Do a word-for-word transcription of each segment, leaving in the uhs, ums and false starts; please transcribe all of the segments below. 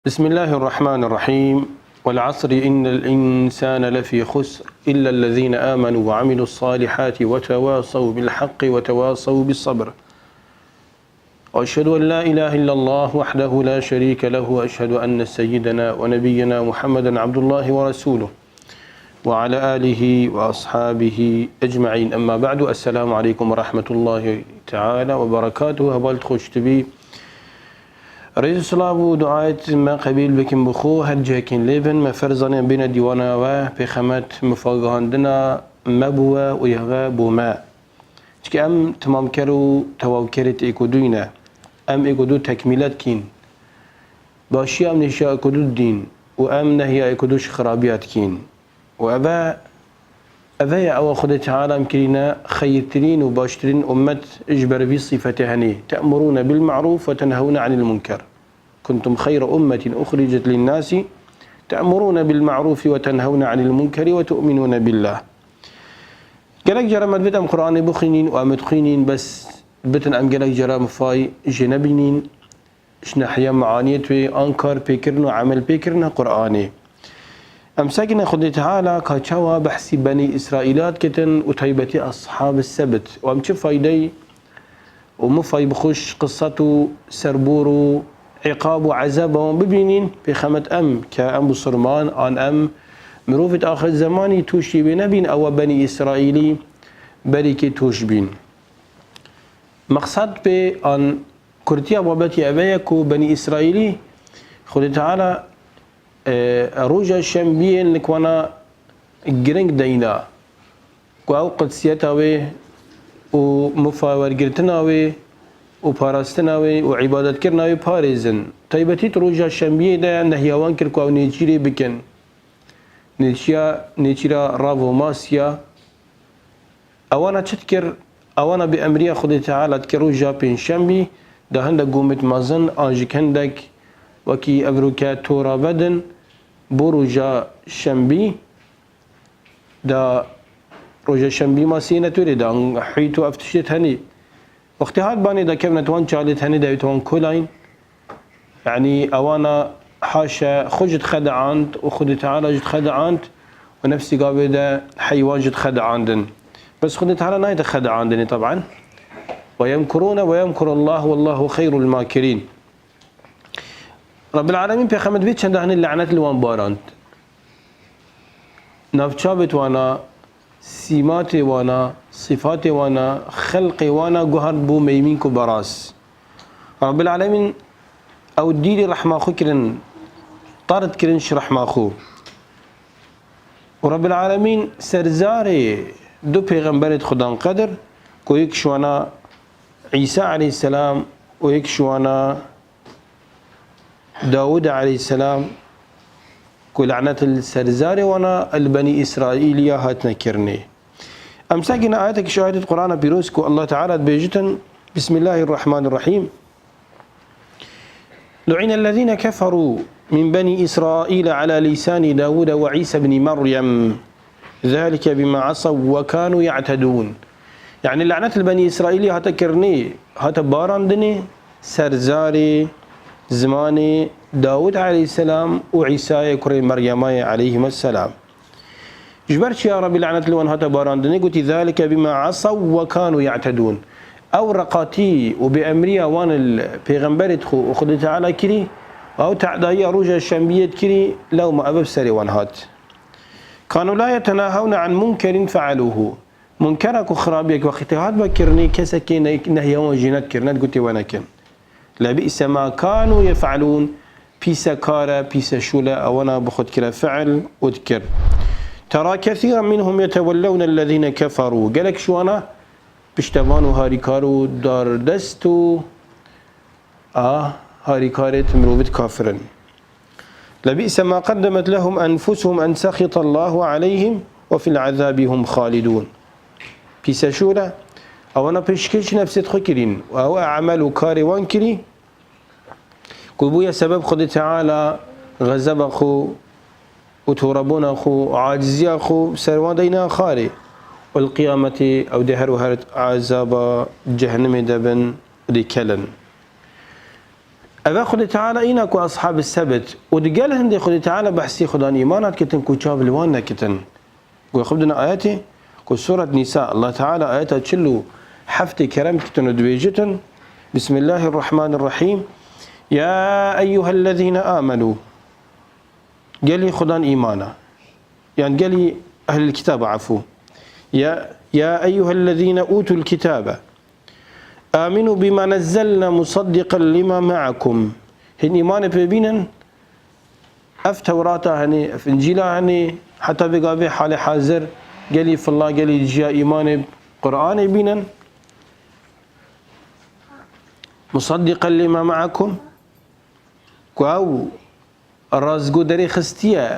بسم الله الرحمن الرحيم. والعصر إن الإنسان لفي خسر إلا الذين آمنوا وعملوا الصالحات وتواصوا بالحق وتواصوا بالصبر. وأشهد أن لا إله إلا الله وحده لا شريك له، وأشهد أن سيدنا ونبينا محمدا عبد الله ورسوله، وعلى آله وأصحابه أجمعين. أما بعد، السلام عليكم ورحمة الله تعالى وبركاته. Heval xweş tibî. Rêz û silav û duayet me qebîl bikin bi xwe, her cihekên lê bin, me ferzanê em bêne dîwana we, pêxemet mifagihandina me bû we û ya we bû me. Çike em timamker û tewawkerê êk û dûyî ne. Em êk û dû tekmîlet kîn. Başiya em nêşiya êk û dû didîn û em nehiya êk û dû ji xirabiya dikîn. Û eve, eve ye ewa Xwedê Teala em kirîne xeyirtirîn û baştirîn ummet ji ber vî sîfetê henî. تأمرون بالمعروف وتنهون عن المنكر. كنتم خير أمة أخرجت للناس تأمرون بالمعروف وتنهون عن المنكر وتؤمنون بالله. Gelek cara me dibêt em Qur'anê bixwînîn û em dixwînîn, bes bitin em gelek cara mifay jê nebînîn. Ji nehiya meaniyê tu yê an kar pêkirin û emel pêkirina Qur'anê. Em sekine Xwedê Teala ka çawa behsî Benî Îsraîlat ketin û taybetî Ashab Sebit û em çi faydey û mifay bi xwe ji qisset û serbor û îqab û ezaba wan bibînîn, pêxemet em ke em bisurman an em mirovêt axir zemanî tûşî wê nebîn, ewa Benî Îsraîlî berîkê tûş bîn. Mexsed pê an kurtiya babetî eve ye ku Benî Îsraîlî Xwedê Teala, e, roja şembiyê li wana giring deyna, ku ew qudsiyeta wê û mifa wergirtina wê û parastina wê û îbadetkirina wê parêzin. Taybetî di roja şembiyê de nehiya wan kir ku ew nêçîrê bikin. Nêçiya, nêçîra rav û masiya. Ewana çi dikir? Ewana bi emriya Xwedê Teala dikir roja pêncşembî, da hindek gomêt mezin an jî hindek wekî evroke tora vedin bo roja şembî, da roja şembî masiyê ne tu rê da hûyt û ev tiştê tenî. Wextê hat banê da kevne tu wan çalê tenê da tu wan kolayîn. Yanî ewana haşa xwe ji dixedeand û Xwedê Teala ji dixedeand û nefsî gavê de heywan ji dixedeandin. Bes Xwedê Teala nayê dixedeandinê taban. Ve yemkurûne ve yemkurullah wallahu xeyrul makirîn. Rabbil Alemîn pêxemet vê çenda hinî lanet li wan barand. Navçavêt wana, sîmatê wana, sîfatê wana, xelqê wana guhart bû meymîn ku beraz. Rabbil Alemîn ew dîrî rehma xwe kirin, tard kirin ji rehma xwe. Û Rabbil Alemîn serzarê du pêxemberêt Xudan qedir, ku yek ji wana Îsa aleyhisselam û yek ji wana Dawûd aleyhisselam, ku lanet li serzarê wana li Benî Îsraîliya hatine kirinê. Em sekine ayetek ji ayetê Qur'ana pîroz ku Allah Teala dibêjitin, Bismillahirrahmanirrahim. لعن الذين كفروا من بني إسرائيل على لسان داود وعيسى بن مريم ذلك بما عصوا وكانوا يعتدون. Yanî lanet li Benî Îsraîlî hate kirinê, hate barandinê, serzarê, zimanê Dawûd aleyhisselam û Îsayê kurê Meryema ye aleyhimusselam. Ji ber çi ya Rebî lanet li wan hate barandinê, gotî, "Zalike bima asaw ve kanu ya'tedûn." Ew reqatî û bêemriya wan li pêxemberê xwe û Xwedê Teala kirî, ew te'dayiya roja şembiyê dikirî, lewma ev bi serê wan hat. "Kanu la yetenahewne an munkerin fe'aluhu." Munkera ku xirabiyek wextê hat vekirinê, kesekê ne-, nehiya wan jê nedikir, nedgotê we nekin. "Lebi'se ma kanu yef'alûn." Pîse kar e, pîse şûl e, ewana bi xwe dikire fi'l û dikir. "Tera kesiran minhum yetewellewne ellezîne keferû." Gelek ji wana piştevan û harîkar û dardest û a harîkarê ti mirovî kafir in. "Lebi'se ma qeddemet lehum enfusuhum en sehitallaha aleyhim ve fil azabi hum xalidûn." Pîse şûl e, ewana pêşkêş nefsê xwe kirîn û ew emel û karê wan kirî, ku bûye sebeb Xwedê Teala xezeba xwe û torebûna xwe û aciziya xwe ser wan deyna xarê. Û li qiyametê ew dê her û her azaba cehennemê de bin û dê kelin. Eve Xwedê Teala îna ku Ashab-ı Sebit û di gel hindê Xwedê Teala behsî Xudan îman hat kitin ku çav li wan nekitin. Ku xwe bidine ayetê ku Suret Nîsa, Allah Teala ayeta çil û heftê kerem kitin û dibêjitin, Bismillahirrahmanirrahim. Ya eyyuhellezîne amenu. Gelî Xudan îmana. Yan gelî ehlil kitab, efû. Ya, ya eyyuhellezîne utul kitabe. Aminu bima nezzelna musaddiqan lima ma'akum. Hin îmanê pê bînin, ev Tewrata henê, ev Încîla henê, heta vê gavê halê hazir gelî filla, gelî ciya îmanê Qur'anê bînin. Musaddiqan lima ma'akum. Ku ew rastgo derê xistiye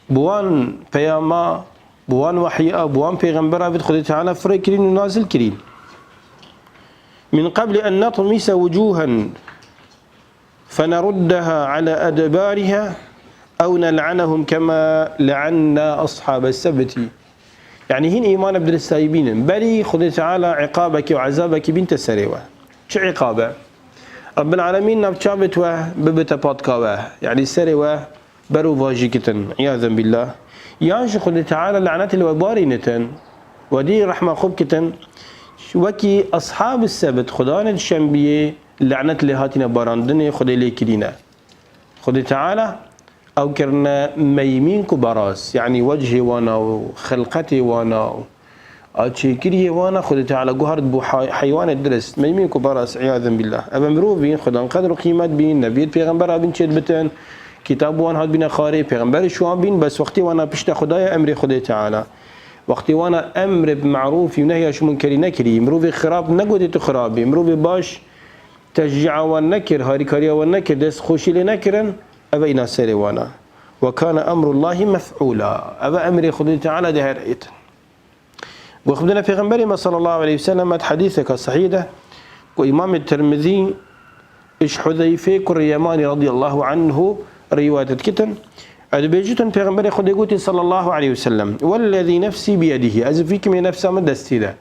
bi wan peyama, bi wan wehya, bi wan pêxembera bi Xwedê Teala firê kirîn û nazil kirîn. Min qebli en netmise wucuhen feneruddeha ala edbariha ew nel'anehum kema le'anna ashabe sebti. Yanî hîn îmana bi diristayî bînin. Berî Xwedê Teala îqabekî û ezabekî bînte serê we. Çi îqabe? Rabbil Alemîn nav çavê we bibite patka we. Yanî serê we ber û vajî kitin. İyazen billah. Yan jî Xwedê Teala lanetê li we barînitin. We dî rehma xwe bikitin. Wekî Ashab-ı Sebit, Xudanê di şembiyê lanet lê hatine barandinê, Xwedê lê kirîne. Xwedê Teala ew kirine meymîn ku beras, yanî wechê wana û xilqetê wana û a çêkiriyê wana Xwedê Teala guhart bû hay-, heywanê dirist, meymîn ku beras, îyazen billah. Ev mirovîn, Xudan qedr û qîmet bîn, nebiyêt pêxembera bîn çêdibitin, kitab wan hatbîne xarê, pêxemberî şiwan bîn, bes wextê wana pişta Xwedaya emrê Xwedê Teala. Wextê wana emrê bi marûfî û nehya ji munkerî nekirî, mirovê xirab negotê tu xirabî, mirovê baş teşcî'a wan nekir, harîkariya wan nekir, dest xweşî lê nekirin, ev îna serê wan e. Ve kâne emrullahî mef'ûlâ. Ev emrê Xwedê Teala dê her êtin. Got xwedine Pêxemberê me sallallahu aleyhi ve sellem, et hedîseke sehîh de, ku Îmamê Tirmizî iş Huzeyfê kurê Yemanî radiyallahu anhu rîwayet dikitin. Ew dibêjitin, Pêxemberê Xwedê gotî sallallahu aleyhi ve sellem, "Wellezî nefsî biyedihî", ez vî kimê nefsa min destî de.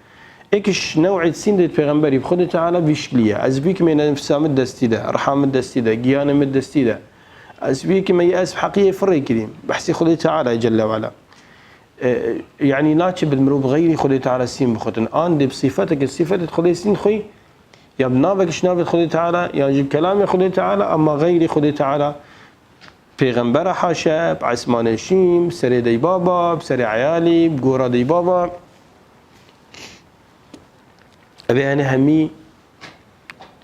Êk ji new'ê sîndê pêxemberî bi Xwedê Teala vî şiklî ye. Ez vî kimê nefsa min destî de, riha min destî de, giyanê min destî de. Ez vî kimê ez bi heqiyê firê kirîm. Behsî Xwedê Teala ye Celle ve Ala. E, yanî naçe bi mirov xeyrî Xwedê Teala sîn bixwetin. An dê bi sîfeteke sîfetê Xwedê sîn xwî, ya bi navek ji navê Xwedê Teala, yan jî bi kelamê Xwedê Teala, ama xeyrî Xwedê Teala, pêxembera haşa, bi esmanê şîm, bi serê deybaba, bi serê eyalî, bi gora deybaba. Ev ê hene hemî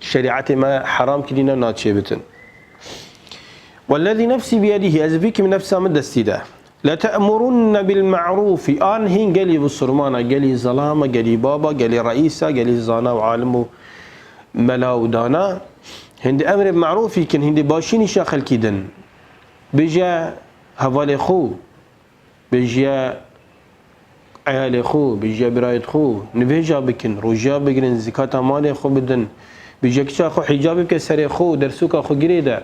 şerîetê me heram kirîne, naçê bitin. Wellezî nefsî biyedihî, ez vî kim nefsa min destî de. Lete'murunne bil ma'rûfî, an hîn gelî bisurmana, gelî zelama, gelî baba, gelî reîsa, gelî zana û alim û mela û dana. Hindî emrê bi ma'rûfî kin, hindî başî nîşa xelkî din. Bije hevalê xwe, bêjiya eyalê xwe, bêjiya birayêt xwe, nivêja bikin, rojiya bigirin, zikata malê xwe bidin, bêjiya kiça xwe hîcabê bike serê xwe û dersoka xwe girê de,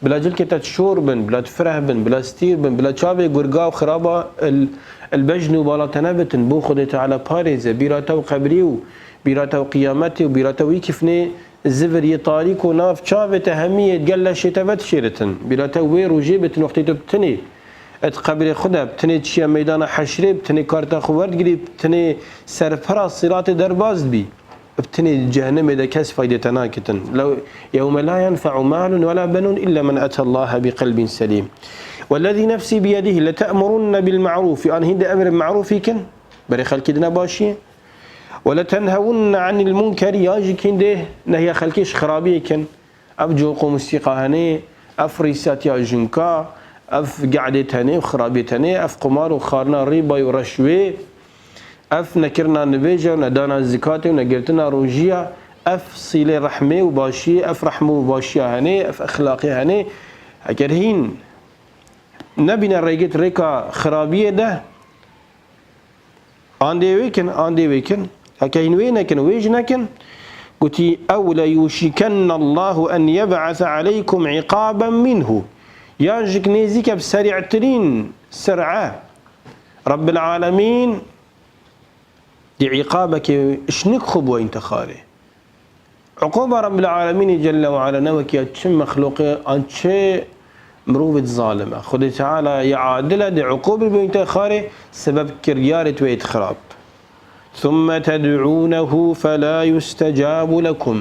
bila cilkê te şor bin, bila tu fireh bin, bila stîr bin, bila çavê gurga û xiraba el, el bejn û bala te nebitin, bo Xwedê Teala parêze, bîra te û qebrî û bîra te û qiyametê û bîra te wî kifnê zivir yê tarîk û nav çavê te hemî yê gel leşê te vedişêritin, bîra te wê rojê bitin wextê tu bi tinê et qebrê xwe de, bi tinê çiye meydana heşrê, bi tinê karta xwe werdigirî, bi tinê ser pira sîratê derbas dibî, bi tinê cehennemê de kes faydê te nakitin. Lew, yewme la yenfe'u malun ve la benun illa men etallahe bi qelbin selîm. Wellezî nefsî biyedihî lete'murunne bil ma'rûfî. An hîn de emrê ma'rûfî kin, berê xelkî dine başiyê. Ve letenhewunne anil munkeri, yan jî hîn de nehya xelkê ji xirabiyê kin. Ev coq û musîqa hene, ev rîsatiya jinka, ev ge'dê tenê, xirabê tenê, ev qumar û xarina rîba û reşwê, ev nekirina nivêja û nedana zikatê û negirtina rojiya, ev sîlê rehmê û başiyê, ev rehm û başiya hene, ev exlaqê hene. Eger hîn nebîne rêgit rêka xirabiyê de, An dê wê kin, an dê wê kin. Heke hîn wê nekin, wê jî nekin. Gotî, "Ew le yûşikenne Allahu en yeb'ese aleykum iqaben minhu." Yan jî nêzîk e bi serî'tirîn ser'e. Rabbil alemîn dê îqabekê şinik xwe bo intixarê. Uquba Rabbil Alemînê Celle ve Ala ne wekî ya çi mexluqê an çi mirovê zalim e. Xwedê Teala ya adil e, dê uqubê bibînte xarê sebeb kiryarê tu yê xirab. ثم تدعونه فلا يستجاب لكم.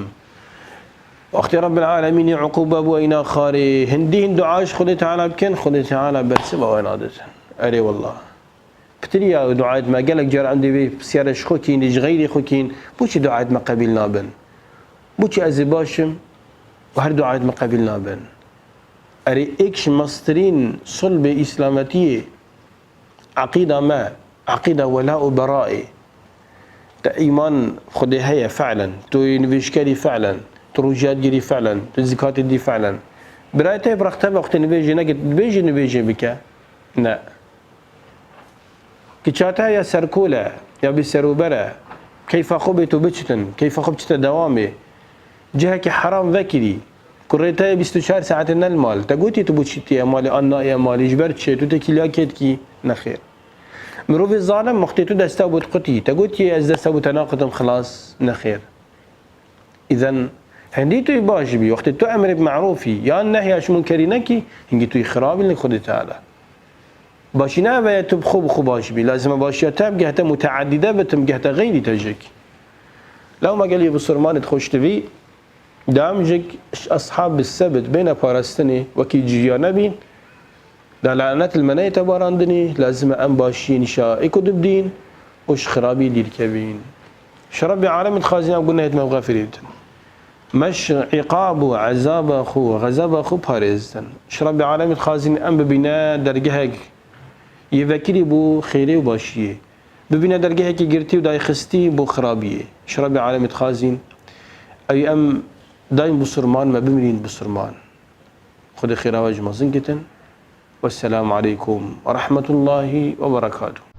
Wextê Rabbil Alemînê uquba bû eyna xarê, hindî hin dua ji Xwedê Teala bikin, Xwedê Teala bersiva we nadidin. Erê wallah. Pitir ya duayet me gelek car em dê vê pisyare ji xwe kîn, ji xeyrê xwe kîn, boçî duayet me qebîl nabin? Boçî ez ê baş im û her duayet me qebîl nabin? Erê êk ji mestirîn sulbê îslametiyê, eqîda me, eqîda wela û beraê. Te îman Xwedê heye felen, tu yê nivêjkerî felen, tu rûjiyat girî felen, tu zikatê dî felen. Birayê te yê bi rexte be, wextê nivêjê neke, dibêjî nivêjê bike? Ne. Kiça te ya serkol e, ya bêserûber e, keyfa xwe bê tu biçitin, keyfa xwe biçite dewamê. Cihekî heram vekirî. Kurê te yê bîst û çar saetê ne li mal. Te gotî tu boçî tê ye malê an nayê malê, ji ber çi? Tu têkiliya kê dikî? Nexêr. Mirovê zalim wextê tu desta bo diqutî, te gotî ez desta bo te naqutim xilas? Nexêr. Îzen hindî tu yê baş bî, wextê tu emrê bi merûfî yan nehya ji munkerî nekî, hingî tu yê xirabî li Xwedê Teala. Başî ne ev e tu bi xwe bi xwe baş bî. Lazim e başiya te bigehte muteedîde be, tu bigehte xeyrî te jik. Lewma gelî bisurmanê xweş divî, dam jik ji eshab bi sebit bêne parastinê, wekî ciya nebîn, da lanet li me neyê te barandinî, lazim e em başiyê nîşa ê ku dibdîn û ji xirabî dîr kevîn. Ji Rebbê Alemê dixwazîn ev gunehêt me bixefirîtin. Me ji îqab û ezaba xwe, xezaba xwe parêzdin. Ji Rebbê Alemê dixwazîn em bibîne dergehek yê vekirî bo xêrê û başiyê. Bibîne dergehekî girtî û dayxistî bo xirabiyê. Ji Rebbê Alemê dixwazîn ew em dayîn bisurman, me bimirîn bisurman. Xwedê xêra we ji mezin gitin. Wesselamu aleykum ve rahmetullahi ve berekatuhu.